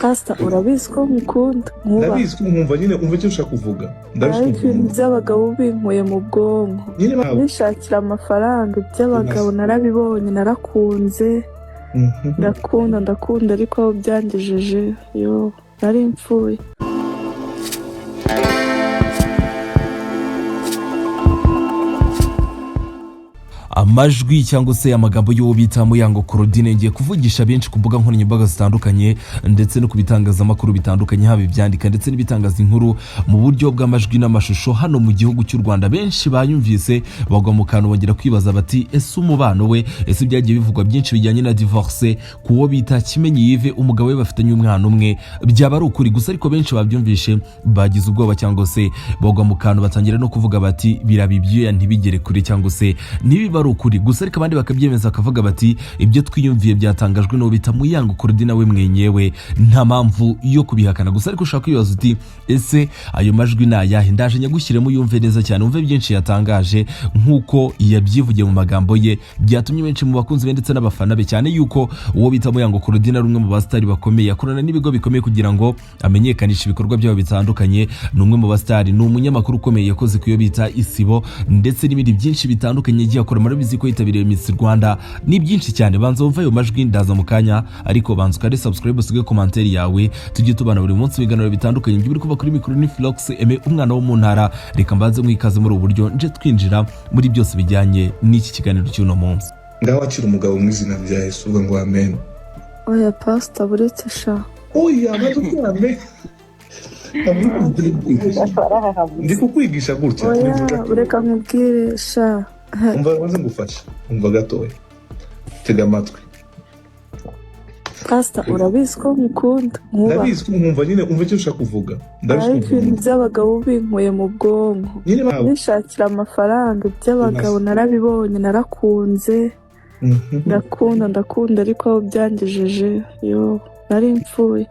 Pastor, urabizi ko nkukunda, nkubaha. Ndabizi ko nkumva nyine, umva icyo ushaka kuvuga, ndabizi ko Ariko ibintu nkunda. by'abagabo binkuye mu bwonko. Nyine ntabwo Nishakira amafaranga, iby'abagabo narabibonye, narakunze. Ndakunda, ndakunda, ariko aho byangejeje yo nari mpfuye. Amajwi cyangwa se amagambo y'uwo bita Muyango Claudine ngiye kuvugisha benshi ku mbuga nkoranyambaga zitandukanye ndetse no ku bitangazamakuru bitandukanye, haba ibyandika ndetse n'ibitangaza inkuru mu buryo bw'amajwi n'amashusho hano mu gihugu cy'u Rwanda. Benshi bayumvise bagwa mu kantu, bongera kwibaza bati: "Ese umubano we, ese byagiye bivugwa byinshi bijyanye na divorce ku wo bita Kimenyi Yves, umugabo we bafitanye umwana umwe, byaba ari ukuri?" Gusa ariko benshi babyumvishe bagize ubwoba cyangwa se bagwa mu kantu, batangira no kuvuga bati: "Biraba ibyuya ntibigere kure cyangwa se ntibiba ari ukuri." Gusa ariko abandi bakabyemeza, bakavuga bati: "Ibyo twiyumviye byatangajwe n'uwo bita Muyango Claudine we mwenyewe, nta mpamvu yo kubihakana." Gusa ariko ushobora kwibaza uti: "Ese ayo majwi ni ayahe?" Ndaje nyagushyiremo yumve neza cyane, wumve byinshi yatangaje nk'uko yabyivugiye mu magambo ye, byatumye benshi mu bakunzi be ndetse n'abafana be, cyane yuko uwo bita Muyango Claudine ari umwe mu basitari bakomeye, akorana n'ibigo bikomeye kugira ngo amenyekanishe ibikorwa byabo bitandukanye. Ni umwe mu basitari, ni umunyamakuru ukomeye, yakoze ku yo bita Isibo ndetse n'ibindi byinshi bitandukanye yagiye akora. Murabizi ko yitabiriye Miss Rwanda, ni byinshi cyane. Banza wumve ayo majwi, ndaza mu kanya, ariko banza ukande subscribe, usige commentaire yawe, tujye tubana buri munsi mu biganiro bitandukanye. Ibyo uri kuva kuri mikoro ni Flox Aime, umwana wo mu ntara. Reka mbanze mwikaze muri ubu buryo nje twinjira muri byose bijyanye n'iki kiganiro cy'uno munsi. Ngaho wakira umugabo mu izina rya Yesu, uvuga ngo amen. Oya pastor, buretse sha. Oya, maze uvuge amen. Ndi kukwigisha gutya. Oya. Bivuga Ureka nkubwire sha. Umva, maze ngufashe, umva gatoya, tega amatwi. Pastor, urabizi ko nkukunda, nkubaha. Ndabizi ko nkumva nyine, umva icyo ushaka kuvuga, ndabizi ko Ariko ibintu nkunda. by'abagabo binkuye mu bwonko. Nyine ntabwo Nishakira amafaranga, iby'abagabo narabibonye, narakunze. Ndakunda, ndakunda, ariko aho byangejeje yo nari mpfuye.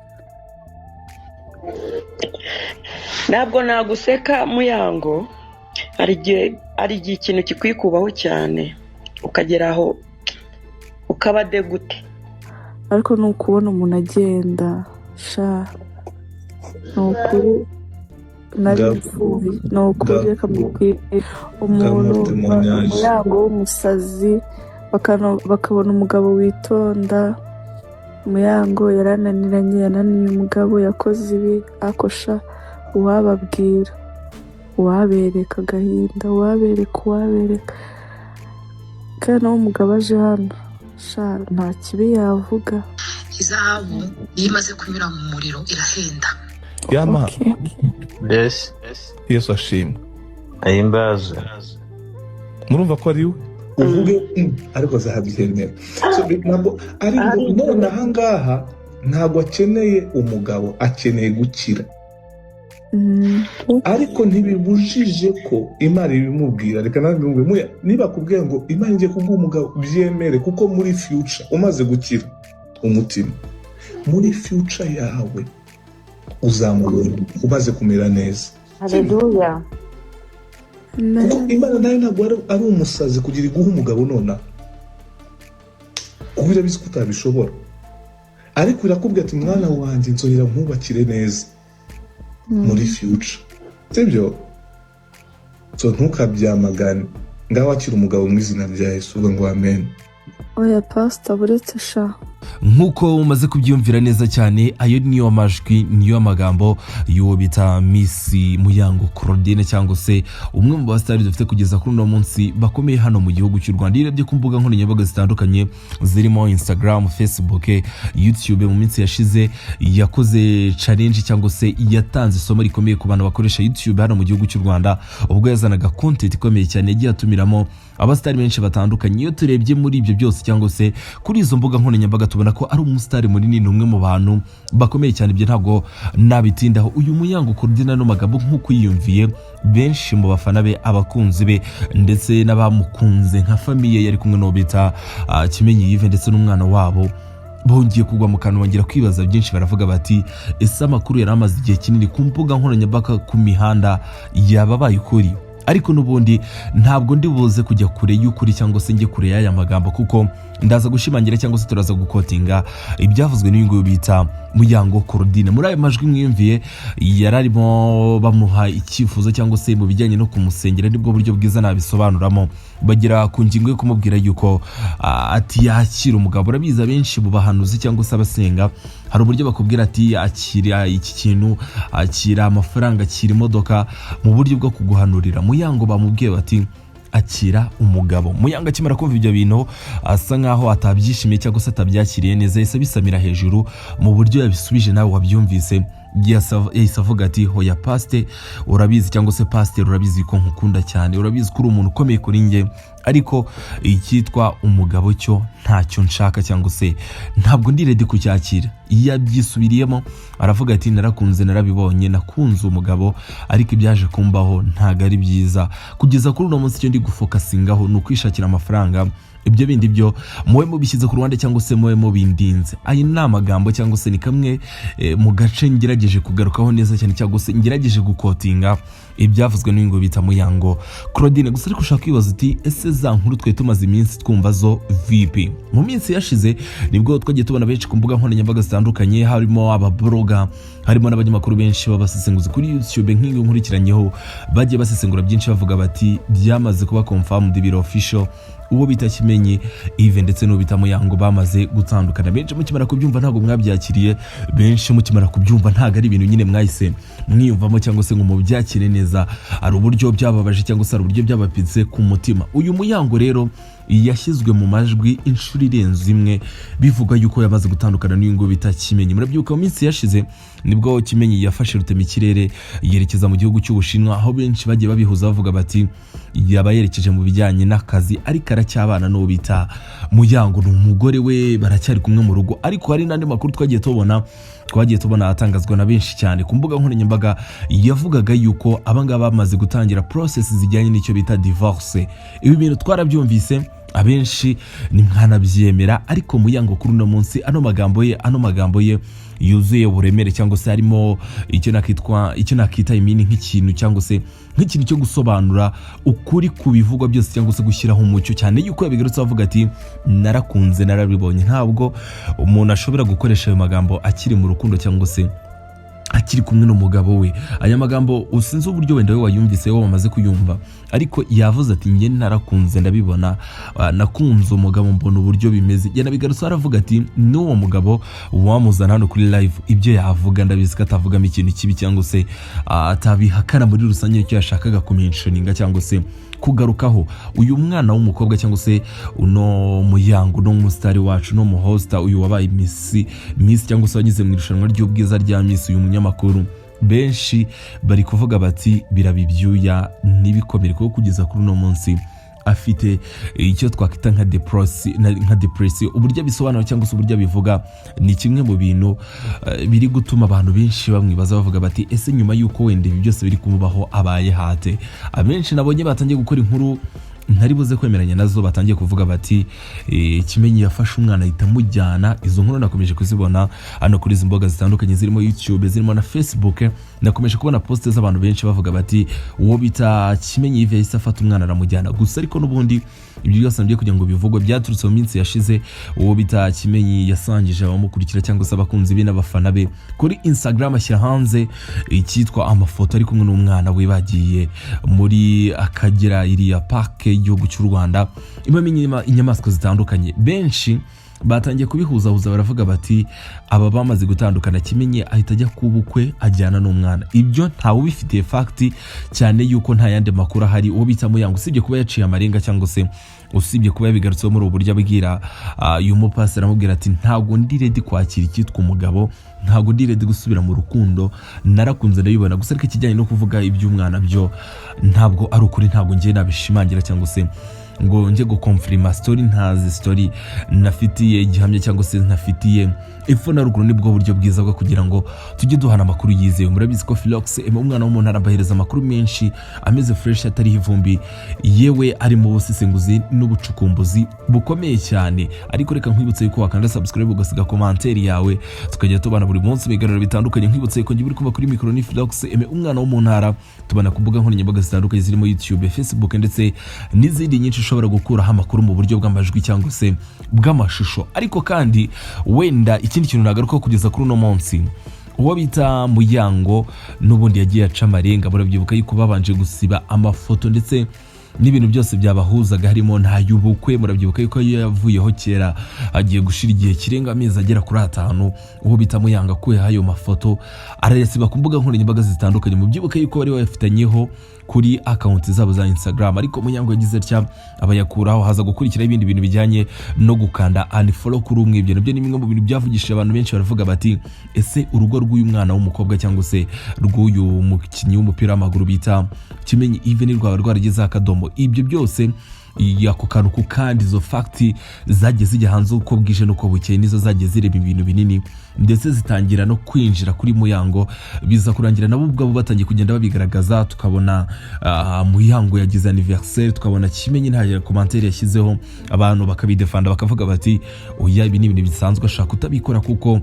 Ntabwo naguseka Muyango, hari igihe ikintu kikwikubaho cyane ukagera aho ukaba dégoûté. Ariko ni ukubona umuntu agenda sha, ni ukuri nari mpfuye, ni ukuri. Reka mubwire umuntu Bwa témoignage. Umuyango w'umusazi, bakabona umugabo witonda, Muyango yarananiranye, yananiye umugabo, yakoze ibi akosha. Uwababwira, uwabereka agahinda, uwabereka, uwabereka. Kandi nawe umugabo aje hano sha, nta kibi yavuga. Izahabu iyo imaze kunyura mu muriro irahenda. Yama. Okay. Yes. Yesu ashimwe. Ahimbaze. Murumva ko ari we uvuge, ariko azabyemera. So, ntabwo ari ngo none ahangaha ntabwo akeneye umugabo, akeneye gukira. Ariko ntibibujije ko Imana ibimubwira. Reka nawe mbimubwire. Muya, niba akubwiye ngo Imana igiye kuguha umugabo, byemere, kuko muri future umaze gukira umutima, muri future yawe uzamubona umaze kumera neza. Haleluya. Kuko Imana nayo ntabwo ari umusazi kugira iguhe umugabo nonaha, kuko irabizi ko utabishobora, ariko irakubwira ati: "Mwana wanjye, nzongera nkubakire neza muri future." Sibyo? So ntukabyamagane. Ngaho wakira umugabo mu izina rya Yesu, uvuga ngo amen. Oya pastor, buretse sha. Nk'uko umaze kubyiyumvira neza cyane, ayo niyo majwi, niyo magambo y'uwo bita Miss Muyango Claudine, cyangwa se umwe mu basitari dufite kugeza kuri uno munsi bakomeye hano mu gihugu cy'u Rwanda. Iyo urebye ku mbuga nkoranyambaga zitandukanye zirimo Instagram, Facebook, YouTube, mu minsi yashize yakoze challenge cyangwa se yatanze isomo rikomeye ku bantu bakoresha YouTube hano mu gihugu cy'u Rwanda, ubwo yazanaga content ikomeye cyane, yagiye atumiramo abasitari benshi batandukanye. Iyo turebye muri ibyo byose cyangwa se kuri izo mbuga nkoranyambaga, tubona ko ari umusitari munini, ni umwe mu bantu bakomeye cyane. Ibyo ntabwo nabitindaho. Uyu Muyango Claudine, ano magambo nk'uko yiyumviye, benshi mu bafana be, abakunzi be ndetse n'abamukunze nka famille yari kumwe n'uwo bita Kimenyi Yves ndetse n'umwana wabo, bongeye kugwa mu kantu, bongera kwibaza byinshi, baravuga bati: "Ese amakuru yari amaze igihe kinini ku mbuga nkoranyambaga, ku mihanda, yaba abaye ukuri?" Ariko n'ubundi ntabwo ndi buze kujya kure y'ukuri cyangwa se njye kure y'aya magambo, kuko Ndaza gushimangira cyangwa se turaza guquotinga ibyavuzwe n'uyu nguyu bita Muyango Claudine. Muri ayo majwi mwiyumviye, yari arimo bamuha icyifuzo cyangwa se mu bijyanye no kumusengera, nibwo buryo bwiza nabisobanuramo. Bagera ku ngingo yo kumubwira yuko ati yakira umugabo. Urabizi, abenshi mu bahanuzi cyangwa se abasenga hari uburyo bakubwira ati akira iki kintu, akira amafaranga, akira imodoka, mu buryo bwo kuguhanurira. Muyango bamubwiye bati akira umugabo. Muyango akimara kumva ibyo bintu asa nkaho atabyishimiye cyangwa se atabyakiriye neza, yahise abisamira hejuru. Mu buryo yabisubije nawe wabyumvise, yahise avuga ati hoya pasite, urabizi, cyangwa se pasiteri, urabizi ko nkukunda cyane, urabizi ko uri umuntu ukomeye kuri njye, ariko icyitwa umugabo cyo ntacyo nshaka cyangwa se ntabwo ndi ready kucyakira. Yabyisubiriyemo aravuga ati narakunze, narabibonye, nakunze umugabo, ariko ibyaje kumbaho ntabwo ari byiza. Kugeza kuri uno munsi icyo ndi gufocusingaho ni ukwishakira amafaranga, ibyo bindi byo mube mubishyize ku ruhande cyangwa se mube mubindinze. Aya ni amagambo cyangwa se ni kamwe mu gace ngerageje kugarukaho neza cyane cyangwa se ngerageje guquotinga ibyavuzwe n'uyu nguyu bita Muyango Claudine. Gusa ariko ushaka kwibaza uti ese za nkuru twari tumaze iminsi twumva zo vipi? Mu minsi yashize nibwo twagiye tubona benshi ku mbuga nkoranyambaga zitandukanye, harimo abablogger, harimo n'abanyamakuru benshi b'abasesenguzi kuri YouTube nk'iyo nkurikiranyeho, bagiye basesengura byinshi bavuga bati byamaze kuba confirmed, biri official, uwo bita Kimenyi Yves ndetse n'uwo bita Muyango bamaze gutandukana. Benshi mukimara kubyumva ntabwo mwabyakiriye, benshi mukimara kubyumva ntabwo ari ibintu nyine mwahise mwiyumvamo cyangwa se ngo mubyakire neza. Hari uburyo byababaje cyangwa se hari uburyo byabapitse ku mutima. Uyu Muyango rero yashyizwe mu majwi inshuro irenze imwe bivuga yuko yamaze gutandukana n'uyu nguyu bita Kimenyi. Murabyibuka mu minsi yashize nibwo Kimenyi yafashe rutemikirere yerekeza mu gihugu cy'Ubushinwa, aho benshi bagiye babihuza bavuga bati yaba yerekeje mu bijyanye n'akazi, ariko aracyabana n'uwo bita Muyango, ni umugore we, baracyari kumwe mu rugo. Ariko hari n'andi makuru twagiye tubona atangazwa na benshi cyane ku mbuga nkoranyambaga, yavugaga yuko abangaba bamaze gutangira process zijyanye n'icyo bita divorce. Ibi bintu twarabyumvise, abenshi ntimwanabyemera, ariko Muyango kuri uno munsi ano magambo ye yuzuye uburemere cyangwa se harimo icyo nakita imini nk'ikintu cyangwa se nk'ikintu cyo gusobanura ukuri ku bivugwa byose cyangwa se gushyiraho umucyo, cyane yuko yabigarutse avuga ati narakunze, narabibonye. Ntabwo umuntu ashobora gukoresha ayo magambo akiri mu rukundo cyangwa se akiri kumwe n'umugabo we. Aya magambo usinze uburyo wenda we wayumvise, wowe wamaze kuyumva, ariko yavuze ati njye narakunze ndabibona, nakunze umugabo mbona uburyo bimeze. Yanabigarutse aravuga ati n'uwo mugabo wamuzana hano kuri live, ibyo yavuga ndabizi ko atavugamo ikintu kibi cyangwa se atabihakana. Muri rusange icyo yashakaga kumentioninga cyangwa se kugarukaho, uyu mwana w'umukobwa cyangwa se uno Muyango, uno musitari wacu, uno muhosta, uyu wabaye Miss cyangwa se wanyuze mu irushanwa ry'ubwiza rya Miss, uyu munyamakuru, benshi bari kuvuga bati biraba ibyuya ntibikomere, kuko kugeza kuri uno munsi afite icyo twakwita nka depression. Uburyo abisobanura cyangwa se uburyo abivuga ni kimwe mu bintu biri gutuma abantu benshi bamwibaza, bavuga bati ese nyuma y'uko wenda ibi byose biri kumubaho abaye hate? Abenshi nabonye batangiye gukora inkuru ntari buze kwemeranya nazo, batangiye kuvuga bati Kimenyi yafashe umwana ahita amujyana. Izo nkuru nakomeje kuzibona hano kuri izi mbuga zitandukanye zirimo YouTube, zirimo na Facebook. Nakomeje kubona post z'abantu benshi bavuga bati uwo bita Kimenyi Yves yahise afata umwana aramujyana. Gusa ariko n'ubundi ibyo byose nabyo kugira ngo bivugwe byaturutse mu minsi yashize, uwo bita Kimenyi yasangije abamukurikira cyangwa se abakunzi be n'abafana be kuri Instagram, ashyira hanze icyitwa amafoto ari kumwe n'umwana we, bagiye muri Akagera, iriya parike y'igihugu cy'u Rwanda ibamo inyamaswa zitandukanye. Benshi batangiye kubihuzahuza, baravuga bati aba bamaze gutandukana, Kimenyi ahita ajya ku bukwe ajyana n'umwana. Ibyo ntawe ubifitiye fact, cyane yuko nta yandi makuru ahari. Uwo bita Muyango, usibye kuba yaciye amarenga cyangwa se usibye kuba yabigarutseho muri ubu buryo abwira uyu mupasiteri, aramubwira ati ntabwo ndi ready kwakira icyitwa umugabo, ntabwo ndi ready gusubira mu rukundo, narakunze ndabibona. Gusa ariko ikijyanye no kuvuga iby'umwana byo ntabwo ari ukuri, ntabwo ngiye nabishimangira cyangwa se ngo njye guconfirma story ntazi, story nafitiye igihamya cyangwa se ntafitiye epfo na ruguru. Nibwo buryo bwiza bwo kugira ngo tujye duhana amakuru yizewe. Murabizi ko Philox, umwana wo mu ntara, abahereza amakuru menshi ameze fresh, atariho ivumbi, yewe ari mu busesenguzi n'ubucukumbuzi bukomeye cyane. Ariko reka nkwibutse yuko wakanda subscribe, ugasiga commentaire yawe, tukajya tubana buri munsi mu biganiro bitandukanye. Nkwibutse yuko njye uri kumva kuri mikoro ni Philox, umwana wo mu ntara. Tubana ku mbuga nkoranyambaga zitandukanye zirimo YouTube, Facebook ndetse n'izindi nyinshi. ushobora gukuraho amakuru mu buryo bw'amajwi cyangwa se bw'amashusho. Ariko kandi wenda ikindi kintu nagaruka kugeza kuri uno munsi, uwo bita Muyango n'ubundi yagiye aca amarenga. Murabyibuka yuko babanje gusiba amafoto ndetse n'ibintu byose byabahuzaga, harimo n'ay'ubukwe. Murabyibuka yuko iyo yavuyeho kera, agiye gushira igihe kirenga amezi agera kuri 5, uwo bita Muyango akuyeho ayo mafoto, arayasiba ku mbuga nkoranyambaga zitandukanye. Mubyibuke yuko bari bayafitanyeho kuri account zabo za Instagram, ariko Muyango yagize atya abayakuraho. Haza gukurikiraho ibindi bintu bijyanye no gukanda unfollow kuri umwe. Ibyo nabyo ni bimwe mu bintu byavugishije abantu benshi, baravuga bati: "Ese urugo rw'uyu mwana w'umukobwa cyangwa se rw'uyu mukinnyi w'umupira w'amaguru bita Kimenyi Yves rwaba rwaragezeho akadomo?" Ibyo byose, ako kantu ku kandi, izo facts zagiye zijya hanze uko bwije n'uko bukeye, nizo zagiye zireba ibintu binini, ndetse zitangira no kwinjira kuri Muyango. Biza kurangira nabo ubwabo batangiye kugenda babigaragaza, tukabona Muyango yagize anniversaire, tukabona Kimenyi nta commentaire yashyizeho, abantu bakabidefanda bakavuga bati: "Oya, ibi ni ibintu bisanzwe, ashaka kutabikora kuko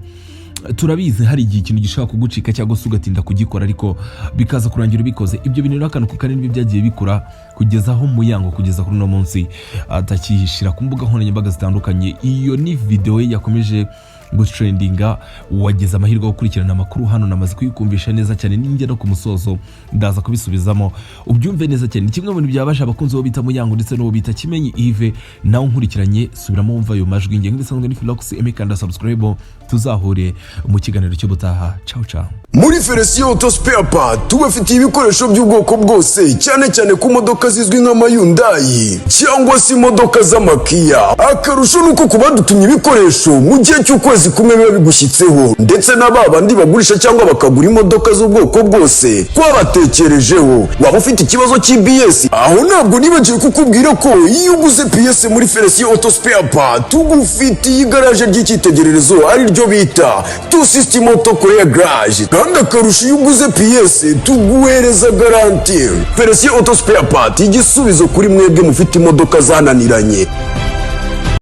turabizi hari igihe ikintu gishobora kugucika cyangwa se ugatinda kugikora, ariko bikaza kurangira ubikoze." Ibyo bintu rero, akantu ku kanini, byagiye bikura kugeza aho Muyango kugeza kuri uno munsi atakihishira ku mbuga nkoranyambaga zitandukanye. Iyo ni videwo ye yakomeje gutrendinga. Wagize amahirwe yo gukurikirana amakuru hano, namaze kuyikumvisha neza cyane. Ninjya no ku musozo ndaza kubisubizamo ubyumve neza cyane. Ni kimwe mu bintu byabaje abakunzi bo bita Muyango ndetse n'uwo bita Kimenyi Yves. Nawe nkurikiranye, subiramo wumva ayo majwi. Nge nk'ibisanzwe ni Philox Emikanda, subscribe, tuzahure mu kiganiro cy'ubutaha. Ciao ciao. Muri Felisiyo Auto Spare Part tubafitiye ibikoresho by'ubwoko bwose, cyane cyane ku modoka zizwi nk'amaYhyundai cyangwa se imodoka z'amaKia. Akarusho ni uko ku badutumye ibikoresho, mu gihe cy'ukwezi kumwe biba bigushyitseho. Ndetse na ba bandi bagurisha cyangwa bakagura imodoka z'ubwoko bwose, twabatekerejeho. Waba ufite ikibazo cy'ABS, aho ntabwo nibagiwe kukubwira ko iyo uguze pièce muri Felisiyo Auto Spare Part, tugufitiye igaraje ry'icyitegererezo, ari ryo bita Tu System Auto Korea Garage. Kandi akarusho, iyo uguze pièce tuguhereza garantie. Felisiyo Auto Spare Part, igisubizo kuri mwebwe mufite imodoka zananiranye.